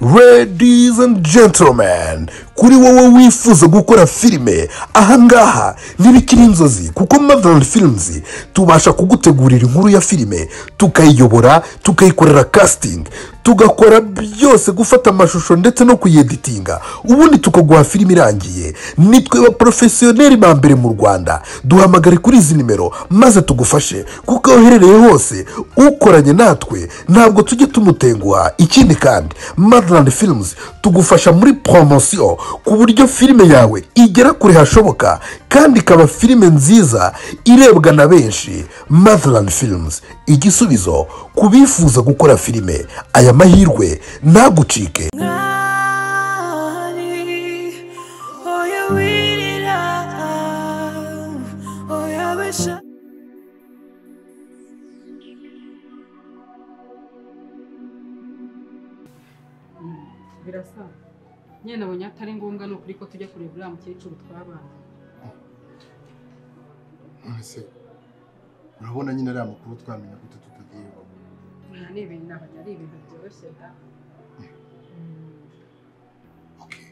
Ladies and gentlemen, kuri wowe wifuza gukora filime, ahangaha ntibikiri inzozi kuko Motherland Films tubasha kugutegurira inkuru ya filime, tukayiyobora, tukayikorera casting, tugakora byose, gufata amashusho ndetse no kuyeditinga, ubundi tukaguha filime irangiye. Nitwe ba professionnel ba mbere mu Rwanda. Duhamagare kuri izi nimero maze tugufashe, kuko aho uherereye hose ukoranye natwe ntabwo tujye tumutenguha. Ikindi kandi Motherland Films tugufasha muri promotion ku buryo filime yawe igera kure hashoboka kandi ikaba filime nziza irebwa na benshi. Motherland Films, igisubizo ku bifuza gukora filime. Aya mahirwe ntagucike. Mwari, oya wirira, oya besha. Birasa nyine nabonye atari ngombwa ni ukuri ko tujya kureba uriya mukecuru twabana. None se urabona nyine ariya makuru twamenya gute tutagiye iwawe? Oya, ni ibintu nabonye ari ibintu byoroshye da. Okay,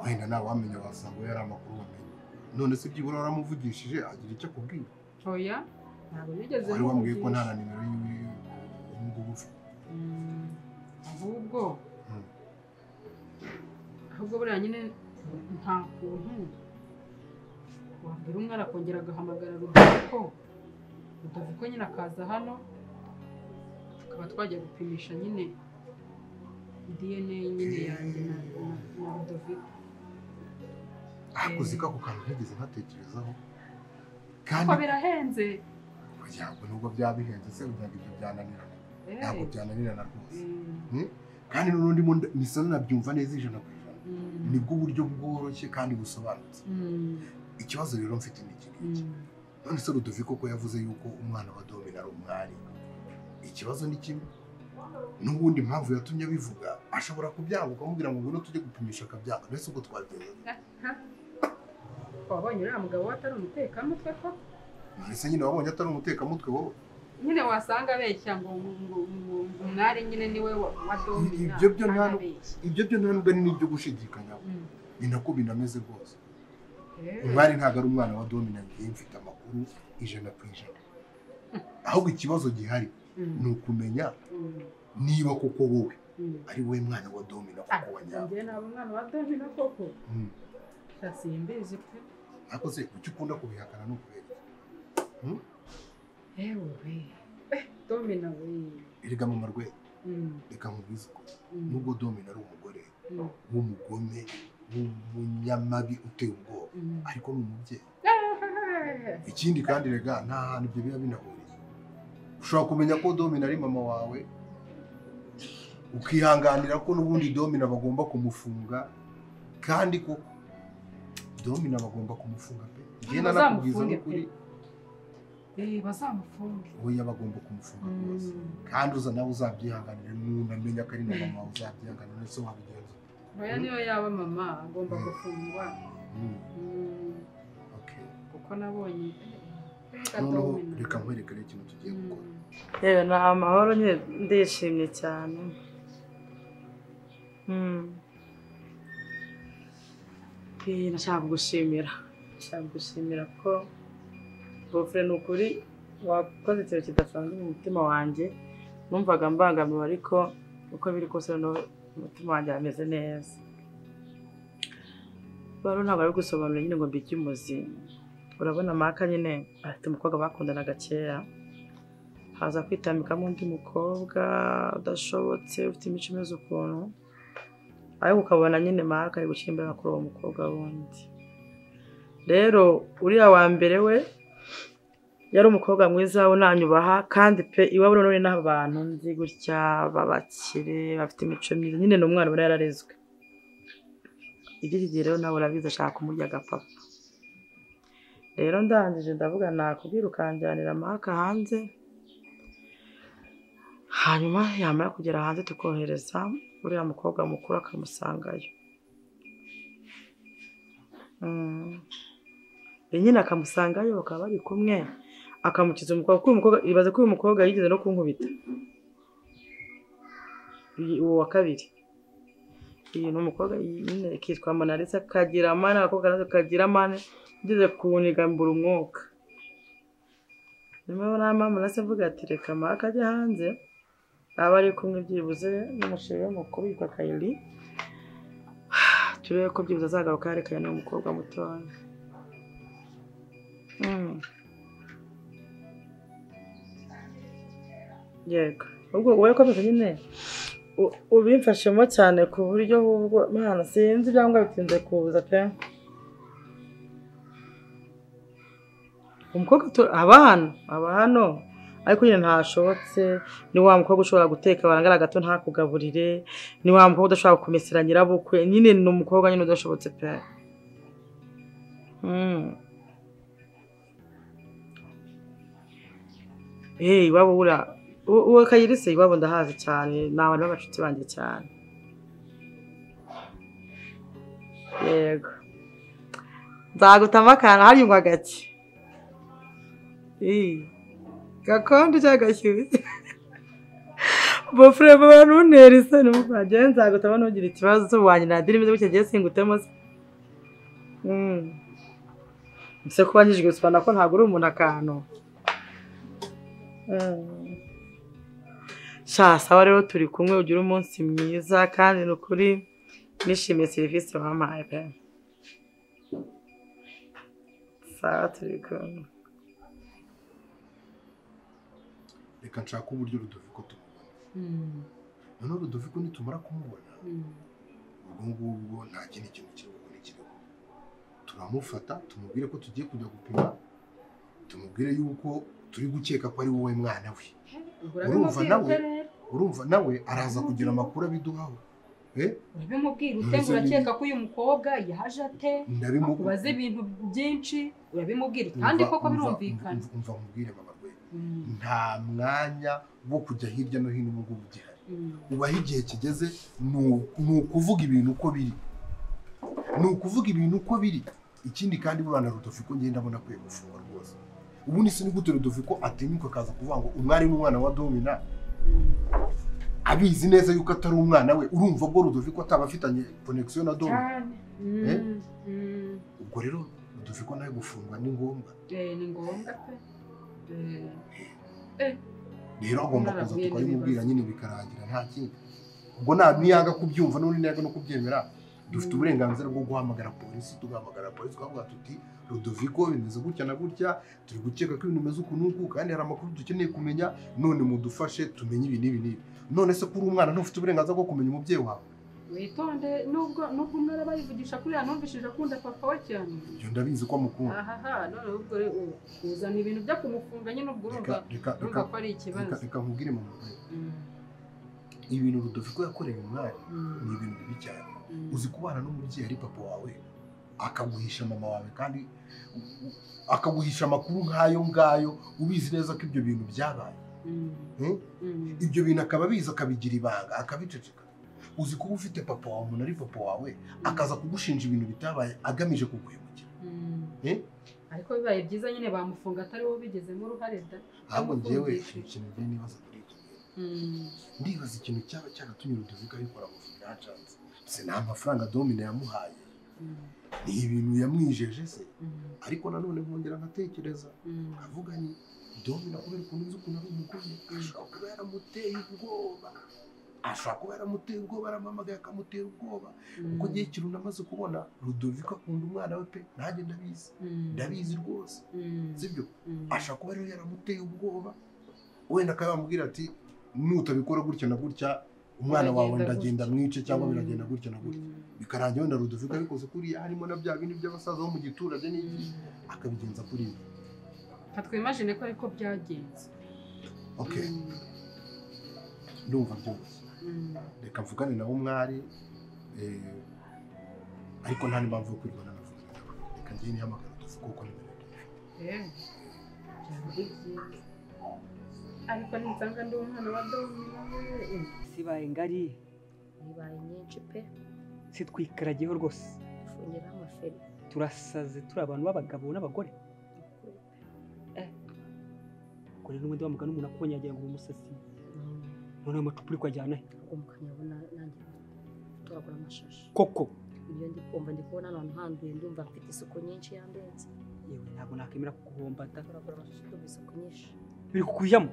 wenda nawe wamenya wasanga yari amakuru wamenye. None se byibura waramuvugishije agira icyo akubwira? Oya, ntabwo nigeze Wari wambwiye ko nta muvugisha. na nimero yiwe ubu ngubu ufite. Ahubwo ahubwo buriya nyine nta kuntu wabwira umwana akongera agahamagara Rudoviko, Rudoviko nyine akaza hano tukaba twajya gupimisha nyine DNA nyine yanjye na Rudoviko. Ariko uzi ko ako kantu ntigeze nkatekerezaho Kuko kandi birahenze. kugira ngo nubwo byaba bihenze se kugira ngo ibyo byananirana, ntabwo byananirana rwose. Kandi n'ubundi nisa nabyumva neza 100%. Nibwo buryo bworoshye kandi busobanutse. Ikibazo rero mfite ni iki ngiki. None se Rudoviko ko yavuze yuko umwana wa Domina ari umwari, ikibazo ni kimwe n'ubundi impamvu yatumye abivuga ashobora kubyanga ukamubwira ngo ngwino tujye gupimisha akabyanga. Mbese ubwo twabigenza gute? Wabonye uriya mugabo we atari umutekamutwe koko? None se nyine wabonye atari umutekamutwe wowe? Nyine wasanga abeshya ngo umwari nyine niwe wa Domina. Ibyo byo nta anabeshya. Ibyo byo nta nubwo ari n'ibyo gushidikanyaho, ni nako binameze rwose. Umwari ntabwo ari umwana wa Domina, ngiye mfite amakuru 100%. Ahubwo ikibazo gihari ni ukumenya niba koko wowe ari wowe mwana wa Domina koko wa nyawe. Njye naba umwana wa Domina koko? Sha simbizi pe. Ariko se kuki ukunda kubihakana no kubera iki? Ewe we. Domina we. Erega mama rwe, reka nkubwize ukuri. Nubwo Domina ari umugore w'umugome w'umunyamabi uteye ubwoba, ariko ni umubyeyi. Ikindi kandi rega nta hantu ibyo biba binahuriye. Ushobora kumenya ko Domina ari mama wawe, ukihanganira ko n'ubundi Domina bagomba kumufunga, kandi koko Domina bagomba kumufunga pe. Njye nanakubwiza Bazamufunge n'ukuri. pe. Bazamufunge. Oya, bagomba kumufunga rwose. Kandi uza nawe uzabyihanganire, nunamenya ko ari na mama wawe uzabyihanganire, ese wabigenza ute? Oya, niyo yaba mama agomba gufungwa. Okay. Kuko nabonye reka Noneho Domina. reka nkwereke rero ikintu tugiye gukora. Yewe ni amahoro nyine, ndishimye cyane. Nashaka kugushimira. Nashaka kugushimira ko Bofre ni ukuri wakoze ikintu kidasanzwe mu mutima wanjye. Numvaga mbangamiwe ariko uko biri kose noneho umutima wanjye ameze neza. Baro ntabwo ari gusobanura nyine ngo mbike umuzi. Urabona Maka nyine afite umukobwa bakundanaga kera, haza kwitambikamo undi mukobwa udashobotse ufite imico imeze ukuntu, ariko ukabona nyine Maka ari gushyira imbaraga kuri uwo mukobwa wundi. Rero uriya wa mbere we yari umukobwa mwiza unanyubaha, kandi pe iwabo none n'abantu nzi gutya babakire bafite imico myiza nyine, ni umwana ubona yararezwe. Iby'iki gihe rero nawe urabizi ashaka kumurya agapapa. Rero ndangije ndavuga nakubwira ukanjyanira Maka hanze, hanyuma yamara kugera hanze tukohereza uriya mukobwa mukuru akamusangayo. Nyine akamusangayo bakaba bari kumwe, akamukiza umukobwa, kuko uyu mukobwa ibaze ko uyu mukobwa yigeze no kunkubita. Uwo wa kabiri. Iyi ni umukobwa nyine kitwa Monalisa kagira amane, abakobwa nazo kagira amane, ngeze kuniga mbura umwuka. Nyuma na mama nase mvuga ati reka Maka ajye hanze aba ari kumwe byibuze n'umushinga we mukuru witwa Kayili, turebe ko byibuze azagaruka yerekanye n'uwo mukobwa mutoya. Yego ubwo wowe komeza nyine ubimfashemo cyane ku buryo ubwo mwana sinzi ibyangombwa bitinze kuza pe. Umukobwa aba hano ariko nyine ntashobotse. Ni wa mukobwa ushobora guteka barangara gato ntakugaburire, ni wa mukobwa udashobora kumesera nyirabukwe, nyine ni umukobwa nyine udashobotse pe. Iwabo ura uwo Kayirise iwabo ndahazi cyane, ni abantu b'abacuti banjye cyane. Yego nzagutama akantu hariyungwa gake gakondo cyangwa gashyushye. Bofure baba ntuntera isoni muvandimwe, nzagutama ntugire ikibazo wanjye nadira imeze gutya ngiye singutemo se. Ese kuba nkijwe bisobanura ko ntabwo uri umuntu akantu. Sha sawa rero turi kumwe, ugire umunsi mwiza kandi ni ukuri nishimiye serivisi wampaye pe. Sawa turi kumwe. Reka nshaka uburyo Rudoviko tumubona. Noneho Rudoviko nitumara kumubona ubwo ngubwo nta kindi kintu kiri bukurikireho. Turamufata tumubwire ko tugiye kujya gupima, tumubwire yuko turi gukeka ko ari wowe mwana we. Urumva nawe araza kugira amakuru abiduhaho. Urabimubwira ute? Urakeka ko uyu mukobwa yaje ate? Akubaze ibintu byinshi urabimubwira kandi koko birumvikana. Umva nkubwire mama rwe, nta mwanya wo kujya hirya no hino ubu ngubu gihari. Ubaho igihe kigeze ni ukuvuga ibintu uko biri, ni ukuvuga ibintu uko biri. Ikindi kandi burana Rudoviko ngenda ndabona akwiye gufungwa rwose. Ubundi se ni gute Rudoviko atinyuka akaza kuvuga ngo umwari n'umwana wa Domina abizi neza yuko atari umwana we? Urumva bwo Rudoviko ataba afitanye connection na Domina. Ubwo rero Rudoviko nawe gufungwa ni ngombwa. Ni ngombwa pe. Rero agomba kuza tukabimubwira nyine bikarangira nta kindi. Ubwo nta niyanga kubyumva n'undi niyanga no kubyemera, dufite uburenganzira bwo guhamagara polisi, tugahamagara polisi tukavuga tuti Rudoviko bimeze gutya na gutya, turi gukeka ko ibintu bimeze uku n'uku kandi hari amakuru dukeneye kumenya, none mudufashe tumenye ibi n'ibi n'ibi. None se kuri umwana ntufite uburenganzira bwo kumenya umubyeyi wawe? Witonde, nubwo umwana abayivugisha kuri yanumvishije akunda papa we cyane. Ibyo ndabizi ko amukunda. Ahaha, none ubwo uzana ibintu byo kumufunga nyine ubwo urumva ko ari ikibazo. Reka nkubwire mama, ibintu Rudoviko yakoreye umwari ni ibintu bibi cyane. Uzi kubana n'umubyeyi ari papa wawe akaguhisha mama wawe kandi akaguhisha amakuru nk'ayo ngayo ubizi neza ko ibyo bintu byabaye. Ibyo bintu akaba abizi akabigira ibanga akabiceceka. Uzi kuba ufite papa wawe umuntu ari papa wawe akaza kugushinja ibintu bitabaye agamije kuguhemukira. Ariko bibaye byiza nyine bamufunga atari wowe ubigizemo uruhare da. Ahubwo njyewe ikintu ngiye nibaza kuri ibyo bintu, ndibaza ikintu cyaba cyaratumye Rudoviko abikora mu byancanze. Se nta mafaranga Domina yamuhaye, ni ibintu yamwijeje se. Ariko nanone nkongera nkatekereza nkavuga ni Domina kubera ukuntu nzi ukuntu ari umugome, ashobora kuba yaramuteye ubwoba, ashobora kuba yaramuteye ubwoba, arampamagaye akamutera ubwoba. Kuko ngiye ikintu namaze kubona Rudoviko akunda umwana we pe, nanjye ndabizi, ndabizi rwose, sibyo? Ashobora kuba rero yaramuteye ubwoba, wenda akaba yamubwira ati nutabikora gutya na gutya umwana wawe ndagenda mwice cyangwa biragenda gutya na gutya, bikarangira wenda Rudoviko abikoze kuriya, harimo na bya bindi by'abasaza bo mu giturage n'iki, akabigenza kuriya. Twimagine ko ariko byagenze. Okay, ndumva byose. Reka mvugane nawe umwari, ariko nta n'impamvu yo kwirwana navugana nawe. Reka ngiye nihamagara Rudoviko kuko nimero ye. Ariko nisanga ndi umwana wa Domina we. Sibaye ngari. Ibaye nyinshi pe. Sitwikaragiyeho rwose. Dufungira amaferi. Turasaze turi abantu b'abagabo n'abagore. Kuri n'ubundi wa mugani umuntu akubonye yagira ngo umusasi. None amacupa uri kwajyana he? Ubwo mukanyabona nanjye Gutoragura amashashi. Koko. Ibyo ndi kumva ndi kubona ahantu handuye ndumva mfite isuku nyinshi yandenze. Yewe ntabwo nakemera kuguhomba ta. Gutoragura amashashi ndumva isuku nyinshi. Biri kukujyamo?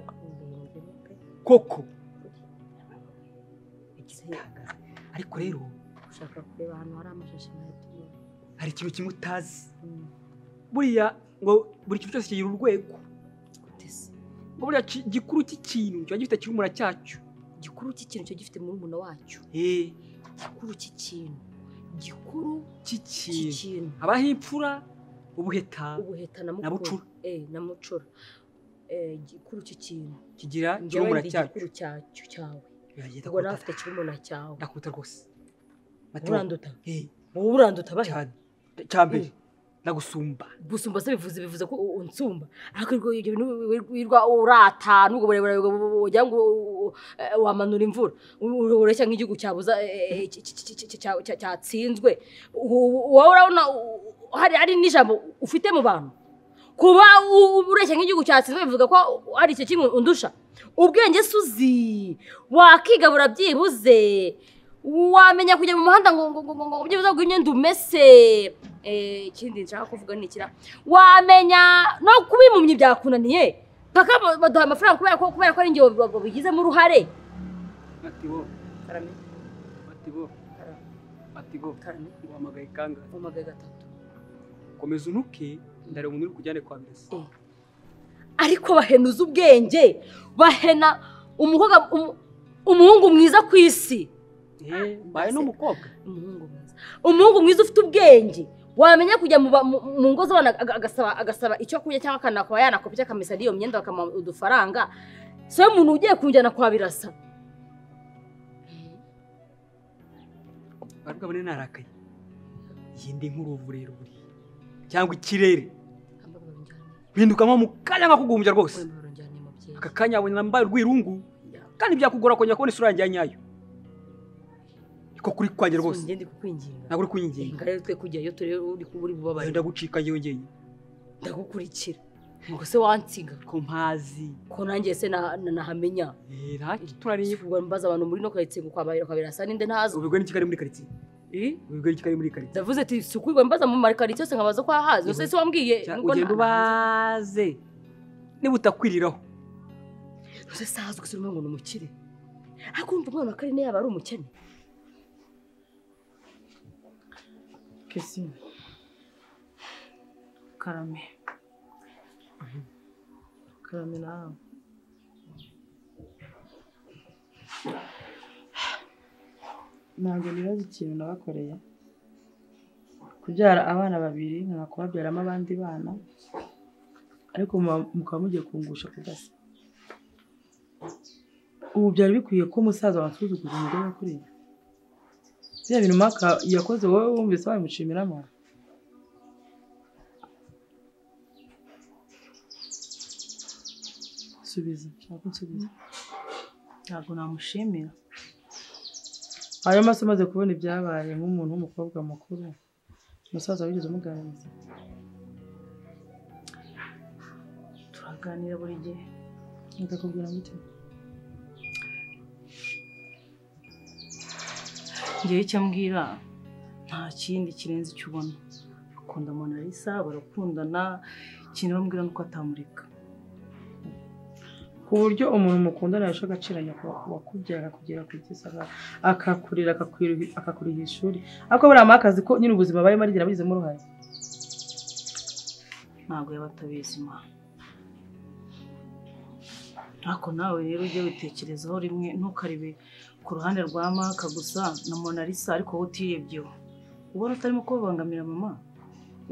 Koko. Igitangaza. Ariko rero ushaka kureba ahantu hari amashashi nkahita. Hari ikintu kimwe utazi. Buriya ngo buri kintu cyose kigira urwego. Ngo buriya gikuru cy'ikintu kiba gifite kirumuna cyacyo. Gikuru cy'ikintu cyo gifite murumuna wacyo. Gikuru cy'ikintu. Gikuru cy'ikintu. Habaho imfura, ubuheta, na bucura. Na mucura. Gikuru cy'ikintu kigira kirumuna cyacyo. Gikuru cyacyo cyawe. Ubwo nawe ufite kirumuna cyawe. Ndakuta rwose. Uranduta. Wowe uranduta bahe. Cyambere. Ndagusumba. Gusumba se bivuze ko unsumba. Ariko ibyo bintu wirwa urata nubwo burebure wagira ngo wamanura imvura. Ureshya nk'igihugu cyabuza cyatsinzwe. Wowe urabona hari n'ijambo ufite mu bantu. Kuba ureshya nk'igihugu cyatsinzwe bivuga ko ari icyo kimwe undusha. Ubwenge suzi wakigabura byibuze. Wamenya kujya mu muhanda ngo ngo byibuze ngo imyenda umese. Ikindi nshaka kuvuga ni ikira wamenya no kubimumye byakunaniye paka baduha amafaranga kubera ko ari ngewe babigizemo uruhare. Matibo karame. Matibo karame. Matibo karame. Uhamagaye kangahe? Uhamagaye gatatu. Komeza unuke ndare umuntu uri kujyane kwa Birasa. Ariko bahenuza ubwenge, bahena umukobwa umuhungu mwiza ku isi. Baye n'umukobwa. Umuhungu mwiza. Umuhungu mwiza ufite ubwenge. Wamenya kujya mu ngo z'abana agasaba icyo kurya cyangwa akanakwa yanakopya akamesa n'iyo myenda bakamuha udufaranga. So umuntu ugiye kunjyana kwa Birasa. Barubwa bane narakaye. Yindi nk'uruvu rero buri cyangwa ikirere. Bindukamo mu kanya nkakugumbya rwose. Aka kanya abonye nambaye urwirungu kandi byakugora kongera kubona isura yanjye nyayo. Ko kuri kwanjye rwose. Ngende kukwinginga. Ntabwo uri kunyinginga. Ngayo twe kujyayo turi uri kuburi bubabaye. Ndagucika yewe ngenye. Ndagukurikira. Ngo se wansiga ko mpazi. Ko nanjye se nahamenya. Ntacyo turariye. Ubwo mbaza abantu muri no karitsiye ngo kwa Birasa ninde ntazi. Ubwo ni kikari muri karitsiye. Ubwo ni kikari muri karitsiye. Ndavuze ati sukwirwa mbaza mu makaritsiye yose nkabaza ko ahazi. Ose se wambwiye ugenda ubaze. Niba utakwiriraho. Ose sazi gusa urimo ngo ni umukire. Ariko urumva umwana wa Karine yaba ari umukene. Kesi. Karame. Karame nawe. Ntabwo nibaza ikintu nabakoreye. Kubyara abana babiri nkanga kubabyaramo abandi bana. Ariko mukaba mugiye kungusha ku gasi. Ubu byari bikwiye ko umusaza wansuzuguza umugore wakuriye. Bya bintu Maka yakoze wowe wumvise wabimushimiramo. Subiza, nshaka nsubiza. Ntabwo namushimira. Ayo maso maze kubona ibyabaye nk'umuntu w'umukobwa mukuru. Umusaza wigeze umuganiriza? Turaganira buri gihe. Akakubwira gute? Ngewe icyo ambwira nta kindi kirenze icyo ubona. Akunda Monalisa, barakundana, ikintu bambwira nuko atamureka. Ku buryo umuntu mukundana yarusha agaciro wakubyara kugera ku gisa akakurira akakuriha ishuri. Ariko buriya Maka azi ko nyine ubuzima abayemo arigira abigizemo uruhare. Ntabwo yaba atabizi ma. Ariko nawe rero ujye witekerezaho rimwe ntukarebe ku ruhande rwa Maka gusa na Monalisa ariko wowe utirebyeho. Ubona utarimo kubabangamira mama,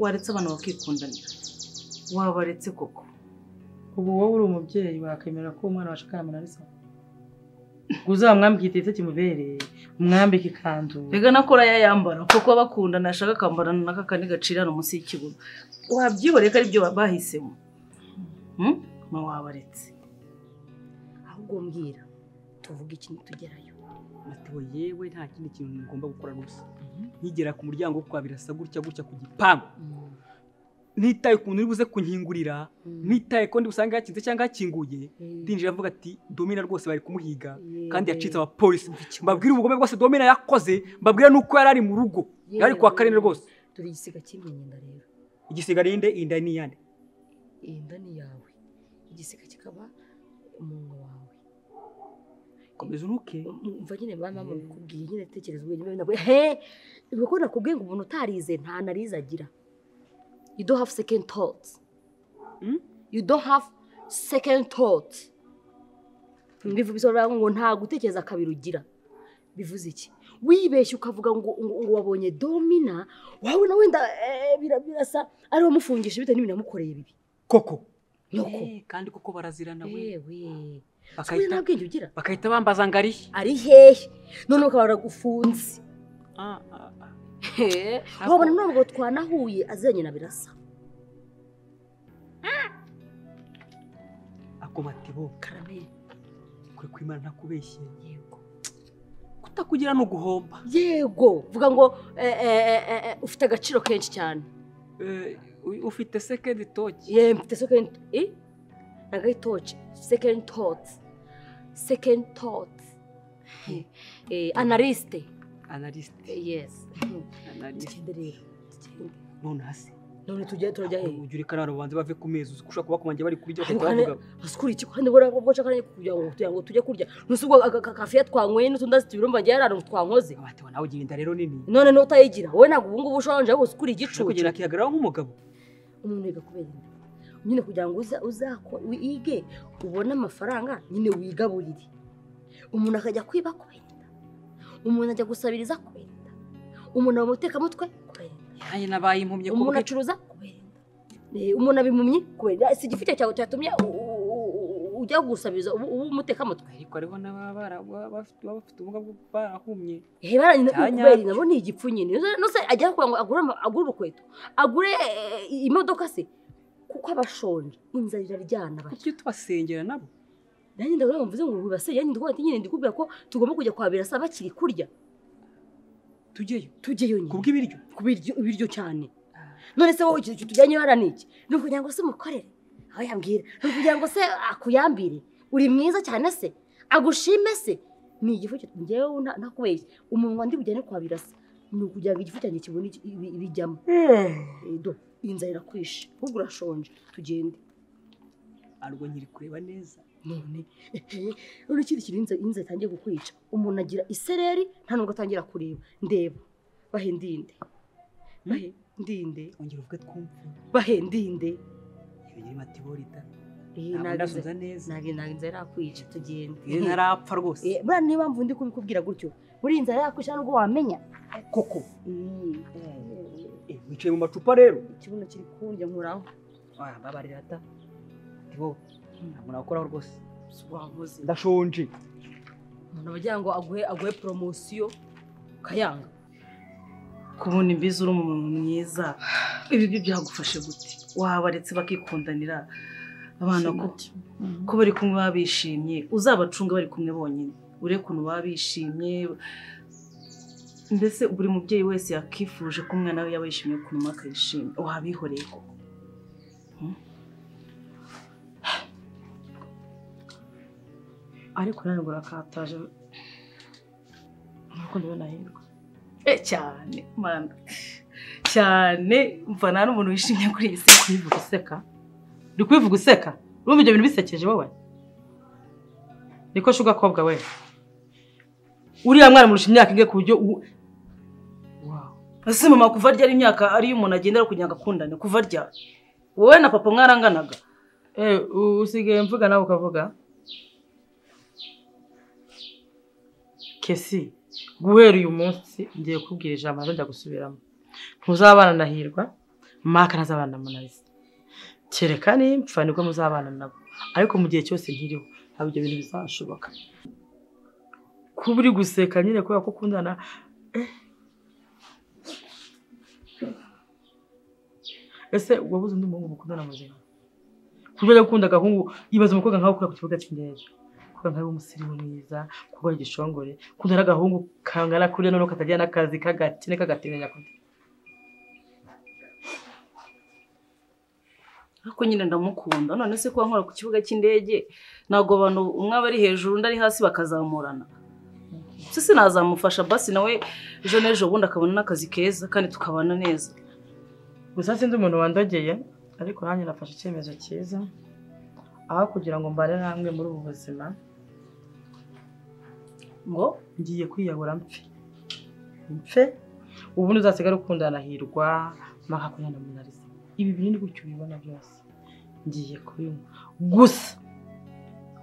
waretse abantu bakikundanira. Wabaretse koko. Ubu wowe uri umubyeyi wakemera ko umwana washakana na Monalisa? Uzamwambike igitetse kimubereye, umwambike ikanzu. Rega nakora yayambara kuko bakundana ashaka akambara naka kandi gacirana munsi y'ikibuno. Wabyibore ko ari byo bahisemo. Ma wabaretse. Ahubwo mbwira tuvuge ikintu tugerayo. Matibo yewe nta kindi kintu ngomba gukora rwose. Nkigera ku muryango kwa Birasa gutya gutya ku gipangu. Nitaye ukuntu uri buze kunkingurira, nitaye ko ndi busange yakinze cyangwa yakinguye, ndinjira avuga ati Domina rwose bari kumuhiga kandi yacitse abapolisi. Mbabwira ubugome bwose Domina yakoze, mbabwira nuko yari ari mu rugo, yari kwa Karine rwose. Turi igisiga kimwe inda rero. Igisiga rinde inda ni yande? Inda ni yawe. Igisiga kikaba umunwa wawe. Komeza unuke. Umva nyine mama bikubwiye nyine tekereza ubwenge nabwo. He, ubwo nakubwiye ngo umuntu utarize nta narize agira. You don't have second thoughts. You don't have second thoughts. Bivuze ngo nta gutekereza kabiri ugira. Bivuze iki? Wibeshye ukavuga ngo wabonye Domina, wawe na wenda birasa ari wamufungisha bitewe n'ibintu yamukoreye bibi. Koko. Nyoko. Kandi koko barazirana we. Yewe. Bakahita nta ugira. Bakahita bambaza ngo ari. Ari hehe? None ukaba baragufunze. Wabona nubwo twanahuye azanye na Birasa. Akomatibo karame. Kuri kwimana ntakubeshye. Yego. Kutakugira no guhomba. Yego, vuga ngo ufite agaciro kenshi cyane. Ufite second touch. Ye, mfite second nagai touch, second thought. Second thought. Analyste. Analyste. Yes. Analyste. None hasi. None tujya turajya he? Ujye kararo banze bave ku meza ushaka kubakomanje bari kurya bakavuga. Askuri iki kandi bora bwo chakanye kugira ngo tujye kurya. Nusubwo kafe twanyweye n'utundazi tubirumva ngiye yararo twankoze. Abati nawe ugira rero nini. None no utayigira. Wowe ntabwo ubu ngubu ushonje ahubwo uskuri igicucu. Kugira kihagarara nk'umugabo. Umuntu yiga kubera inda. Nyine kugira ngo uzako wige ubone amafaranga nyine wigaburire. Umuntu akajya kwiba kubera inda. Umuntu ajya gusabiriza kubera inda. Umuntu abamuteka mutwe kubera inda. Yaye nabaye impumye kubwe. Umuntu acuruza kubera inda. Umuntu abimumye kubera inda. Si igifu cyawe cyatumye ujya gusabiriza ubu umuteka mutwe. Ariko ariho n'ababara bafite ubumuga bwo barahumye. Kubera inda bo ni igipfu nyine. Nose ajya kugira ngo agure urukweto, agure imodoka se kuko abashonje inzara iraryana bati. Kuki tubasengera nabo? Nanjye ndabona ngo mvuze ngo ubasengera nyine ndikubwira nyine ndikubwira ko tugomba kujya kwa Birasa bakiri kurya. Tujyeyo. Tujyeyo nyine. Kubw'ibiryo. Kubiryo ibiryo cyane. None se wowe ikintu tujyanye hara niki? Ni ukugira ngo se umukorere. Aho yambwira. Ni ukugira ngo se akuyambire. Uri mwiza cyane se. Agushime se. Ni igifu ngewe ntakubeshye. Umunwa ndi bujyane kwa Birasa. Ni ukugira ngo igifu cyanjye kibone ibijyamo. Do inzara irakwishe. Ahubwo urashonje. Tugende. Arwo nkiri kureba neza. None none ikindi kintu inzara itangiye kukwica. Umuntu agira isereri nta nubwo atangira kureba. Ndeba. Bahe ndinde. Bahe ndinde. Ongera uvuge twumve. Bahe ndinde. Ibiri matiborita. Ntabwo neza. Ntabwo inzara irakwica tugende. Ntarapfa rwose. Buriya niba mvu ndi kubikubwira gutyo. Buriya inzara irakwica nubwo wamenya. Koko. Wicaye mu macupa rero. Ikibuno kiri kundya nkuraho. Mbabarira ta. Tibo. Ntabwo nakoraho rwose. Wavuze. Ndashonje. Umuntu abagira ngo aguhe promosiyo kayanga. Kubona imbizi uri umuntu mwiza. Ibi byo byagufashe gute? Wabaretse bakikundanira abana ko bari kumwe babishimye, uzabacunga bari kumwe bonyine. Ure kuntu babishimye. Mbese buri mubyeyi wese yakifuje ko umwana we yaba yishimye ukuntu akayishimye. Wabihoreye koko. Ariko ntabwo urakataje nkuko ndibona hirwa cyane mana cyane mva nta n'umuntu wishimye kuri iyi si. Kubivuga useka, uri kubivuga useka, urumva ibyo bintu bisekeje wowe? Niko shuga kobwa we, uriya mwana murusha imyaka ingahe ku buryo wow. Ese mama kuva ryari imyaka ari umuntu agendera kugira ngo akundane? Kuva ryari wowe na papa mwaranganaga? Usigaye mvuga nawe ukavuga. Kesi, guhera uyu munsi ngiye kubwira ijambo ntazongera gusubiramo. Ntuzabana na Hirwa, Maka ntazabana na Monalisa. Kereka nimpfa nibwo muzabana nabo. Ariko mu gihe cyose nkiriho, ntabwo ibyo bintu bizashoboka. Kuba uri guseka nyine kubera ko ukundana. Ese wabuze undi muhungu mukundana muzima? Kubera gukunda agahungu, ibaza umukobwa nkawe ukora ku kibuga cy'indege. Nkawe umusirimu mwiza, kuba igishongore, kundana agahungu kangana kuriya noneho katagira n'akazi k'agakene k'agateganya kurya. Ariko nyine ndamukunda. None se kuba nkora ku kibuga cy'indege ntabwo abantu umwe aba ari hejuru undi ari hasi bakazamurana. Sisi nazamufasha basi nawe ejo n'ejo bundi akabona n'akazi keza kandi tukabana neza. Gusa sinzi umuntu wandogeye ariko nanjye nafashe icyemezo cyiza aho kugira ngo mbane namwe muri ubu buzima ngo ngiye kwiyahura mpfe ubundi uzasigara ukundana Hirwa makakundana na Monalisa. Ibi binini gutyo ubibona byose ngiye kubinywa gusa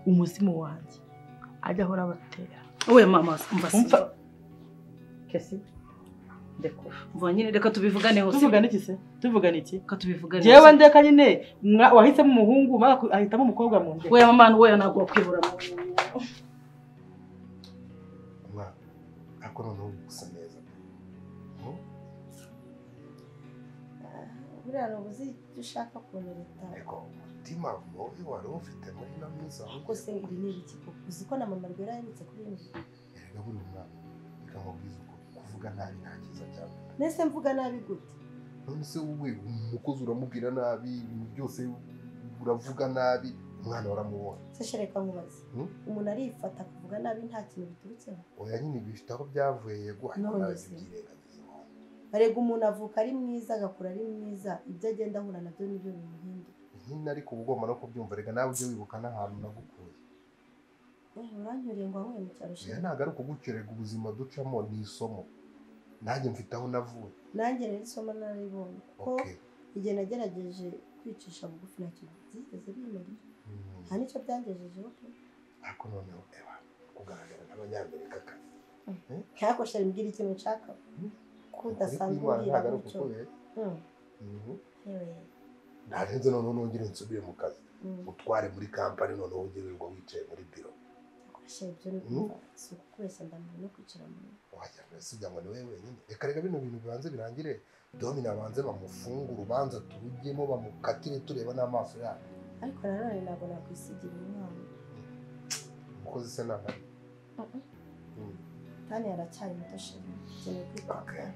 umuzimu wanjye ajya ahora abatera. We mama umva kesi ndekura. Umva nyine reka tubivugane hose. Tuvugane iki se? Tuvugane iki? Reka tubivugane. Jewe ndeka nyine wahisemo umuhungu ahitamo umukobwa mu ndeka. We mama we ntabwo wakwibura. Mwa ako noneho uri gusa neza. Buriya uzi icyo ushaka kunyereta. Ego umutima mubi wari ufite muri ino minsi ahubwo se ibi ni ibiki koko? Uzi ko na mama Rwera aherutse kubimbwira. Erega buri mwana reka nkubwize ukuri, kuvuga nabi nta cyiza cyane. Nese mvuga nabi gute? None se wowe umukozi uramubwira nabi, ibintu byose uravuga nabi, umwana waramubonye. Se reka nkubaze, umuntu arifata akavuga nabi nta kintu biturutseho? Oya nyine bifite aho byavuye yego, ariko nawe sibyirengagiza. Arega umuntu avuka ari mwiza agakura ari mwiza, ibyo agenda ahura nabyo nibyo bimuhindura. Nyine ariko uba ugomba no kubyumva, reka nawe ujye wibuka n'ahantu nagukuye. Uranyuriye ngo wankuye mu cyaro shira. Ntabwo ari ukugukerega, ubuzima ducamo ni isomo. Nanjye mfite aho navuye. Nanjye rero isomo nararibonye kuko igihe nagerageje kwicisha bugufi ntacyo byigeze bimarira. Nta n'icyo byangejejeho pe. Ariko noneho eba kugaragara n'abanyamerika kazi. Ntako shira mbwira ikintu nshaka. Kudasanzwe ubwira gutyo. Ntarenze noneho nongere nsubire mu kazi. Utware muri kampani noneho ugirirwa wicaye muri biro. Si ukukubeshya ndambiwe no kwicara mu rugo. Wajya mbese ngo ni wowe wenyine. Reka reka bino bintu bibanze birangire, Domina abanze bamufunge urubanza turujyemo bamukatire tureba n'amaso yacu. Ariko nanone ntabwo nakwisigira umwana. Umukozi se ntahari? Tani aracyari muto sheri, ukeneye kwitabwaho.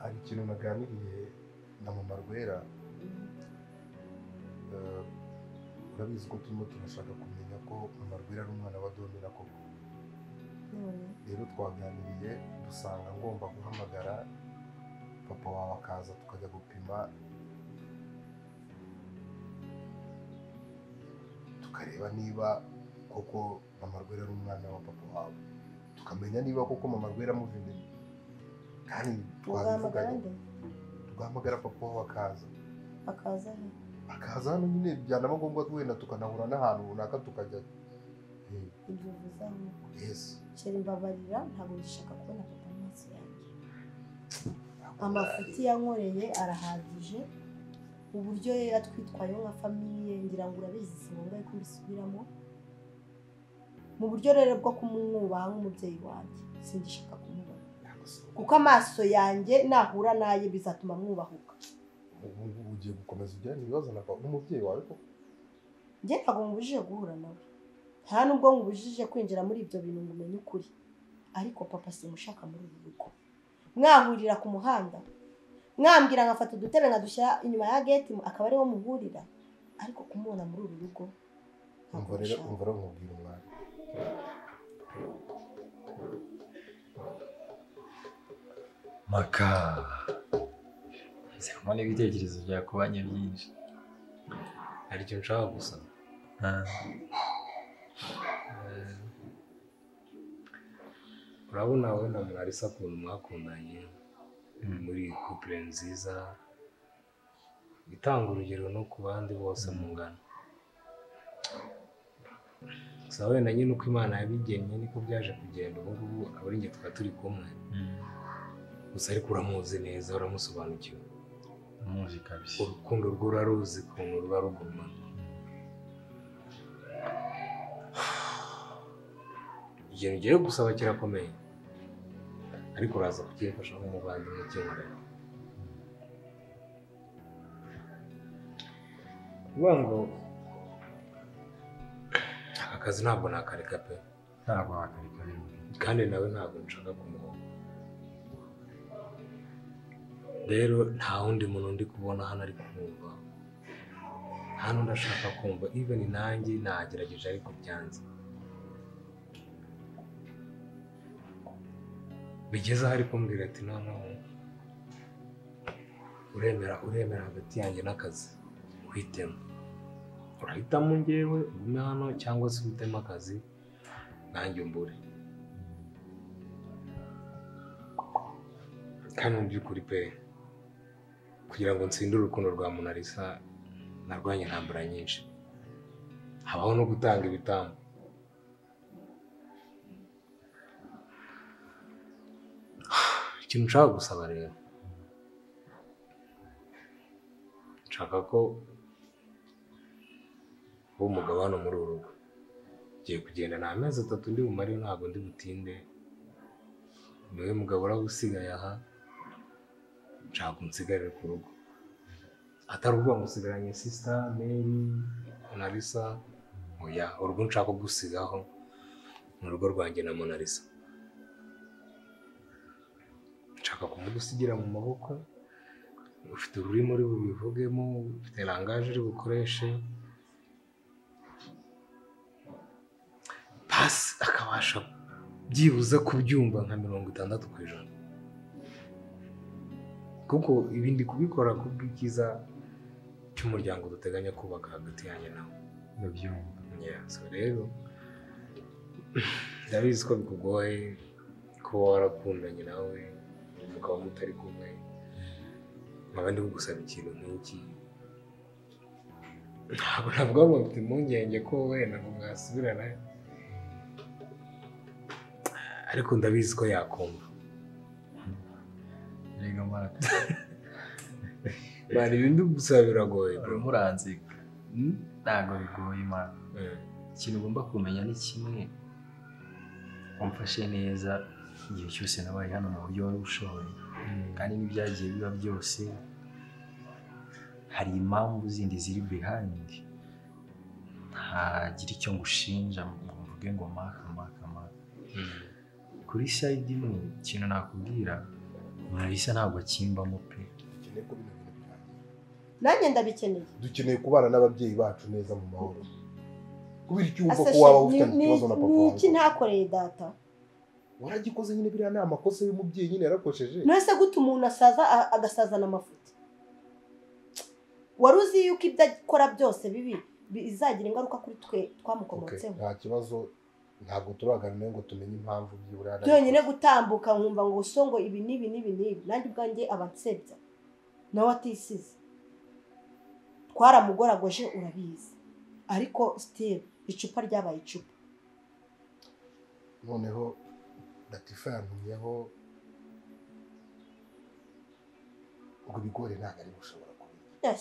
Hari ikintu naganiriye na mama Rwera. Urabizi ko turimo turashaka kumenya ko mama Rwera ari umwana wa Domina koko. Rero twaganiriye dusanga ngomba guhamagara papa wawe akaza tukajya gupima tukareba niba koko mama Rwera ari umwana wa papa wawe, tukamenya niba koko mama Rwera amuva imbere. Kandi twabivuganye tugahamagara papa wawe akaza akaza hano nyine byanaba ngombwa wenda tukanahura n'ahantu runaka tukajya. Ibyo uvuze aho. Yes. Sheri mbabarira ntabwo ngishaka kubona papa mu maso yanjye. Amafuti yankoreye arahagije, uburyo yatwitwayeho nka famiye ngira ngo urabizi si ngombwa yuko mbisubiramo. Mu buryo rero bwo kumwubaha nk'umubyeyi wanjye singishaka kumubona, kuko amaso yanjye nahura naye bizatuma mwubahuka. Ubu ugiye gukomeza ugirana ibibazo n'umubyeyi wawe koko? Njye ntabwo mubujije guhura nawe, nta nubwo nkubujije kwinjira muri ibyo bintu ngo umenye ukuri, ariko papa simushaka muri uru rugo. Mwahurira ku muhanda, mwambwira nkafata udutebe nkadushyira inyuma ya gate akaba ariho muhurira, ariko kumubona muri uru rugo. Umva rero nkubwira umwana. Maka mbona ibitekerezo byakubanye byinshi. Hari icyo nshaka gusa. Urabona wowe na Monalisa ukuntu mwakundanye muri couple nziza itanga urugero no ku bandi bose mungana. Gusa wenda nyine uko Imana yabigennye niko byaje kugenda, ubu ngubu akaba ari njye tukaba turi kumwe. Gusa ariko uramuzi neza, uramusobanukiwe. Muzi kabisa. Urukundo rwe uraruzi ukuntu ruba rugumana. Ikintu ugiye gusaba kirakomeye, ariko uraza kukimfasha nk'umuvandimwe ukinkorera. Kuvuga ngo aka kazi ntabwo nakareka pe. Ntabwo wakareka birumvikana. Kandi nawe ntabwo nshaka kumuhomba. Rero nta wundi muntu ndi kubona hano ari kumva Nta n'undi ashaka kumva, even nanjye nagerageje ariko byanze. Bigeze aho ari kumbwira ati noneho uremera hagati yanjye n'akazi, uhitemo. Urahitamo njyewe ugume hano cyangwa se uhitemo akazi nanjye umbure. Kandi mu by'ukuri pe, kugira ngo nsinde urukundo rwa Monalisa narwanye intambara nyinshi, habaho no gutanga ibitambo. Ikintu nshaka gusaba rero, nshaka ko uba umugabo hano muri uru rugo. Ngiye kugenda ni amezi 3 ndi bumare, ntabwo ndi butinde. Niwe mugabo uragusigaye aha, nshaka unsigarire ku rugo. Atari ukuvuga ngo usigaranye sister Mary, Monalisa, oya, urugo nshaka gusigaho ni urugo rwanjye na Monalisa. Nshaka kumugusigira mu maboko, ufite ururimi uri bubivugemo, ufite langage uri bukoreshe, pasi akabasha byibuze kubyumva nka 60%. Kuko ibindi kubikora kubw'icyiza cy'umuryango duteganya kubaka hagati yanjye nawe. Ndabyumva. Yeah, so rero ndabizi ko bikugoye kuba warakundanye nawe mukaba mutari kumwe, nkaba ndi kugusaba ikintu nk'iki. Ntabwo navuga ngo mfite impungenge ko wenda ngo mwasubirana, ariko ndabizi ko yakumva. Rega Mark, bari ibindi gusaba biragoye. Urimo uranzika. Ntabwo bigoye Mark. Ikintu ugomba kumenya ni kimwe, umfashe neza igihe cyose nabaye hano mu buryo wari ushoboye, kandi n'ibyagiye biba byose hari impamvu zindi ziri behind. Ntagira icyo ngushinja ngo mvuge ngo Mark Mark Mark. Kuri side imwe ikintu nakubwira, Monalisa ntabwo akimbamo pe. Dukeneye ko bino bintu birangira. Nanjye ndabikeneye. Dukeneye kubana n'ababyeyi bacu neza mu mahoro. Kubera icyo wumva ko waba ufitanye ikibazo na papa wawe. Niki ntakoreye data? Waragikoze nyine, biriya ni amakosa y'umubyeyi nyine yarakosheje. None gute umuntu asaza agasazana amafuti? Wari uzi yuko ibyo akora byose bibi bizagira ingaruka kuri twe twamukomotseho? Nta kibazo, ntabwo turaganira ngo tumenye impamvu byibura. Byonyine gutambuka nkumva ngo so ngo ibi n'ibi n'ibi n'ibi, nanjye ubwanjye abansebya nawe atisize. Twaramugoragoje urabizi, ariko still icupa ryabaye icupa. Noneho Latifa yantumyeho ngo ibigori ntabwo ari gushobora kubirya.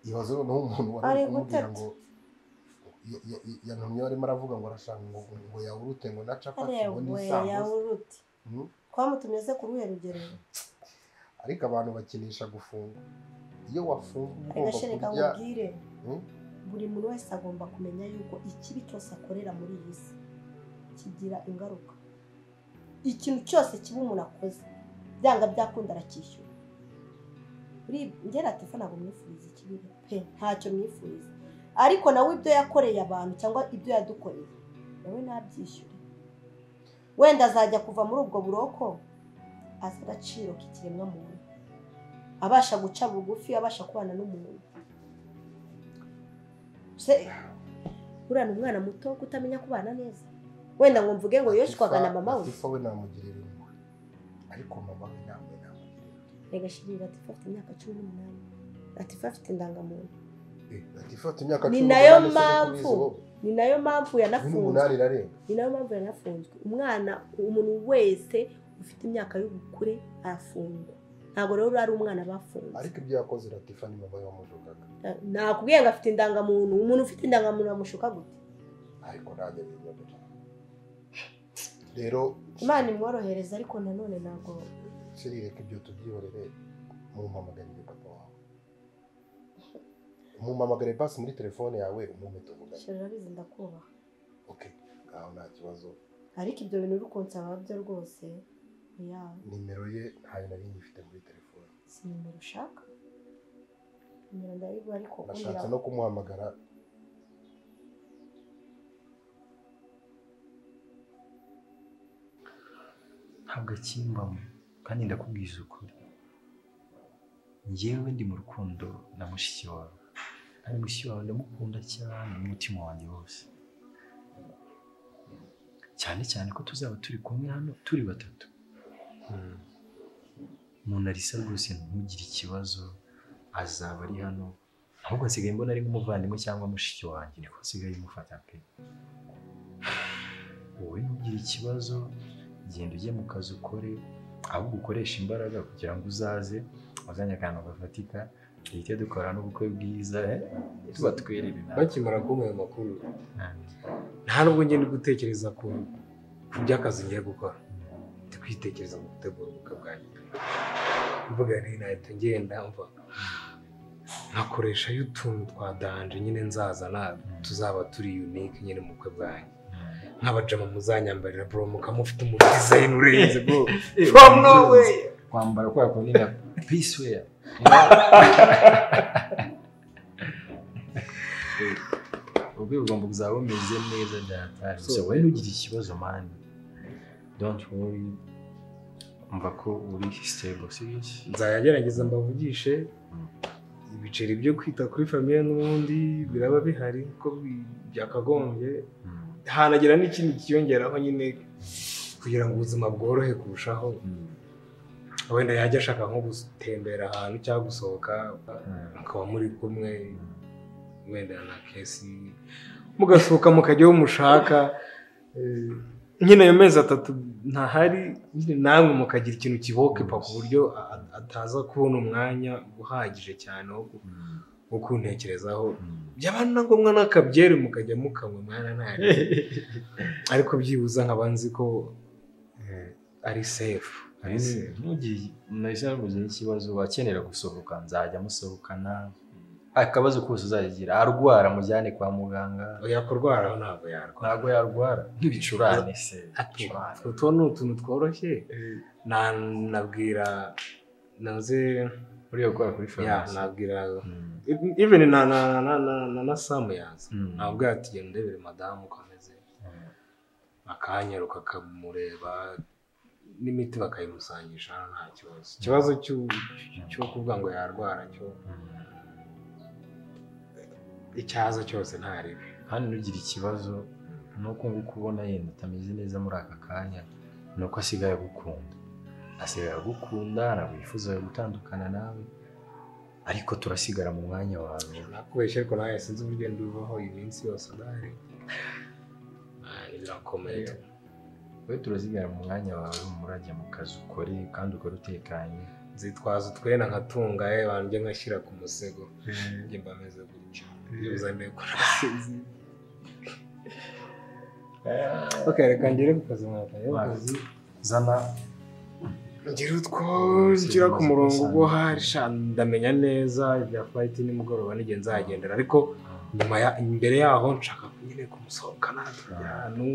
Ibaze noneho umuntu wari kumubwira ngo yantumyeho arimo aravuga ngo arashaka ngo yawurute ngo na capati ngo n'isambusa. Twamutumye se ku ruhe rugero? Ariko abantu bakinisha gufunga. Iyo wafunga ugomba kurya. Buri muntu wese agomba kumenya yuko ikibi cyose akorera muri iyi si kigira ingaruka. Ikintu cyose kiba umuntu akoze byanga byakunda aracyishyura. Njye Latifa ntabwo mwifuriza ikibi pe, ntacyo mwifuriza, ariko nawe ibyo yakoreye abantu cyangwa ibyo yadukoreye nawe nabyishyure. Wenda azajya kuva muri ubwo buroko azi agaciro k'ikiremwa muntu, abasha guca bugufi, abasha kubana n'umuntu. Se uriya ni umwana muto kutamenya kubana neza. Wenda ngo mvuge ngo yoshwaga na mama we. Latifa we namugirira impuhwe, ariko mama we namwe namugirira. Rega shiri, Latifa afite imyaka 18. Latifa afite indangamuntu. Latifa afite imyaka 18. Ni nayo mpamvu yanafunzwe. Ni nayo mpamvu yanafunzwe. Umwana, umuntu wese ufite imyaka y'ubukure arafungwa. Ntabwo rero ari umwana bafunze. Ariko ibyo yakoze Latifa ni mama we wamushukaga. Nakubwiye ngo afite indangamuntu. Umuntu ufite indangamuntu bamushuka gute? Ariko nanjye binyobera. Rero Imana imworohereza, ariko nanone ntabwo shiri, reka ibyo tubyihorere. Mumpamagarire papa wawe, mumpamagare basi muri telefone yawe umume tuvugane. Shiri urabizi ndakubaha. Okay, ngaho nta kibazo. Ariko ibyo bintu uri kunsaba byo rwose ya nimero ye ntayo nari nyifite muri telefone. Si nimero ushaka? Nimero ndayibura ariko Nashatse no kumuhamagara. Ntabwo akimbamo kandi ndakubwiza ukuri. Njyewe ndi mu rukundo na mushiki wawe. Kandi mushiki wawe ndamukunda cyane n'umutima wanjye wose. Cyane cyane ko tuzaba turi kumwe hano turi batatu. Monalisa rwose ntugire ikibazo, azaba ari hano. Ahubwo nsigaye mbona ari nk'umuvandimwe cyangwa mushiki wanjye, niko nsigaye mufata pe. Wowe ntugire ikibazo, genda ujye mu kazi ukore, ahubwo ukoreshe imbaraga kugira ngo uzaze uzanye akantu gafatika, duhite dukora n'ubukwe bwiza, tuba twerere nawe. Bakimara kumpa ayo makuru, nta nubwo ngenda gutekereza ku by'akazi ngiye gukora. Ndi kwitekereza mu gutegura ubukwe bwanjye. Mvuga nti nahita ngenda mva nkakoresha y'utuntu twa danje nyine nzazana tuzaba turi unique nyine mu bukwe bwanjye. Nk'abajama muzanyambarira bro, mukamufite umu design urenze bro. From nowhere. Kwambara kwa kundi na peace wear. Ubwo ugomba kuzaba umeze neza data. So wowe ntugire ikibazo man. Don't worry. Umva ko uri stable, serious. Nzayagerageza mbavugishe. Ibiceri byo kwita kuri famille n'ubundi biraba bihari ko byakagombye. Hanagira n'ikindi kiyongeraho nyine kugira ngo ubuzima bworohe kurushaho. Wenda yajya ashaka nko gutembera ahantu cyangwa gusohoka mukaba muri kumwe, wenda na kesi mugasohoka mukajya aho mushaka. Nyine ayo mezi atatu ntahari, nyine namwe mukagira ikintu kibokepa ku buryo ataza kubona umwanya uhagije cyane wo kuntekerezaho. Byaba na ngombwa n'akabyeri mukajya mukanywa mwana ntari, ariko byibuza nkaba nzi ko ari safe. Ntugire nahise nabuze n'ikibazo, wakenera gusohoka nzajya musohokana. Akabazo kose uzagira, arwara mujyane kwa muganga. Oya, kurwara ntabwo yarwara. Ntabwo yarwara nk'ibicurane se. Utwo ni utuntu tworoshye. Nabwira naze uri gukora kuri farumasi. Nabwira even na Sam yaza. Nabwira ati genda ndebere madamu uko ameze. Akanyaruka akamureba n'imiti bakayimusangisha nta kibazo. Ikibazo cyo kuvuga ngo yarwara cyo icyaza cyose ntaribe. Kandi ntugire ikibazo nuko nguko ubona yenda atameze neza muri aka kanya, nuko asigaye agukunda. Asigaye agukunda, ntabwo yifuza gutandukana nawe, ariko turasigara mu mwanya wawe. Nakubeshye ariko nawe sinzi uburyo nduvaho iminsi yose adahari. Birakomeye. Wowe turasigara mu mwanya wawe, murajya mu kazi ukore kandi ukore utekanye. Nzitwaza utwena nkatunga banjye nkashyira ku musego. Njye mba meze gutya. Byibuze ndeko nasinzi. Okay, reka ngere ku kazi mwaka. Kazi zana ngira utwo ngira ku murongo ubwo hari ndamenya neza ibya flight nimugoroba n'igihe nzagendera, ariko nyuma ya imbere yaho nshaka nyine kumusohokana tukajya ahantu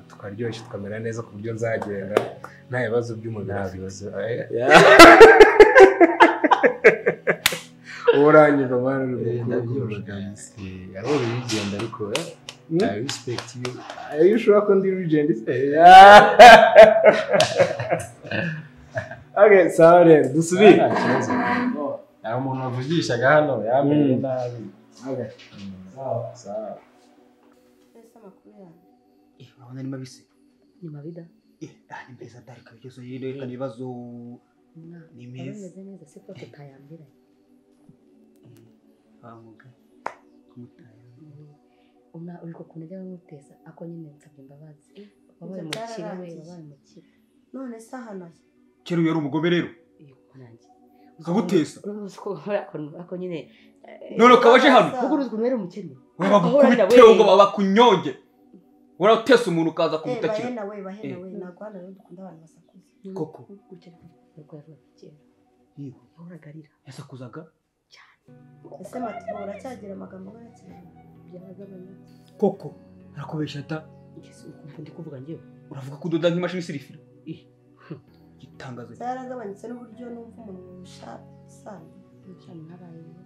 tukaryoshya tukamera neza ku buryo nzagenda nta bibazo by'umubiri bibazo. Uranyumva mwana, aho bigenda ariko I respect you. Are you sure ko ndi legend? Okay, sawa rero dusubire. Hari umuntu wavugishaga hano yamenye nabi. Okay. Sawa sawa. Ese amakuru yanyu? Urabona ni mabisi. Ni mabida. Ni meza dari kabisa yerekana ibibazo ni meza. Ameze neza se ko tutayambiranye. Amuga. Kumutaya. Una uri kunajya bamuteza ako nyine nsabye imbabazi. Wabaye mukire we, wabaye mukire. None se hano kera yari umugome rero. Nanjye. Ukagutesa. Ako nyine none ukabaje hano. Kuko uzi ukuntu yari umukene. Wabakubite ngo babakunyonge. Uratesa umuntu ukaza kumutakira. Bahena we, bahena we, ntabwo hano rero dukunda abantu basakuza. Koko. Nuko yavuga kera. Yego. Yahoraga arira. Yasakuzaga cyane. Ese Matibo uracyagira amagambo nk'aya? Byaragabanyutse. Koko arakubesha ta. Ukumva ndi kuvuga njyewe. Uravuga ko udoda nk'imashini isirifira. Gitangazo. Byaragabanyutse n'uburyo numva umuntu ushaje. Cyane mwabaye beza.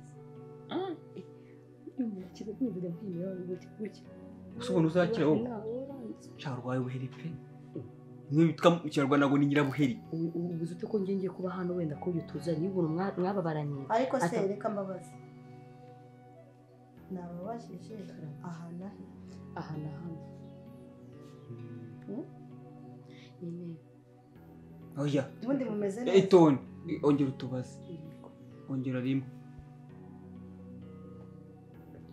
Umukiza kumvira nk'imibabaro gutya. Usubona uzakira wowe. Sha urwaye ubuheri pe. Mwitwa mu Kinyarwanda ngo ni nyirabuheri. Ubuze ute ko ngiye ngiye kuba hano wenda ko uyu tuzanye ubuntu mwababaranye. Ariko se reka mbabaze. Nababajije aha na he? Aha na hano. Nyine. Oya. Ubundi mumeze neza. Itoni, ongera utubaze. Ongera rimwe.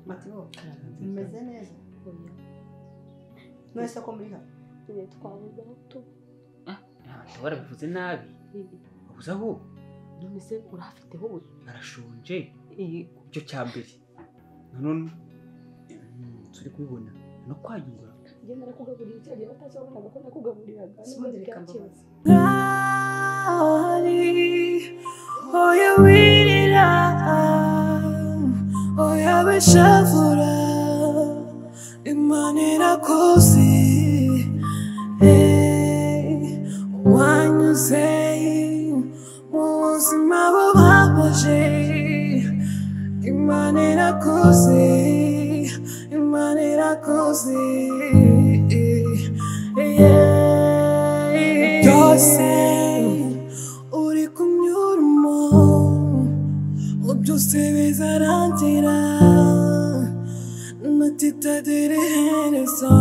Matibo, mumeze neza? Oya. Mwese ko muri hano? Nyine twabuze aho tuba. Abantu barabivuze nabi. Babuze aho? None se urahafite wowe? Barashonje. Icyo cya mbere. None turi kubibona no kwayungura. Njye narakugaburira icyo gihe batazabonaga ko nakugaburiraga. Ubundi reka mbabaze. Oya wirira, oya bishavura, Imana irakuzi, wanyuze mu buzima bubabaje, Imana irakuzi, Imana irakuzi, byose uri kunyuramo, byose bizarangira, natitagira iherezo.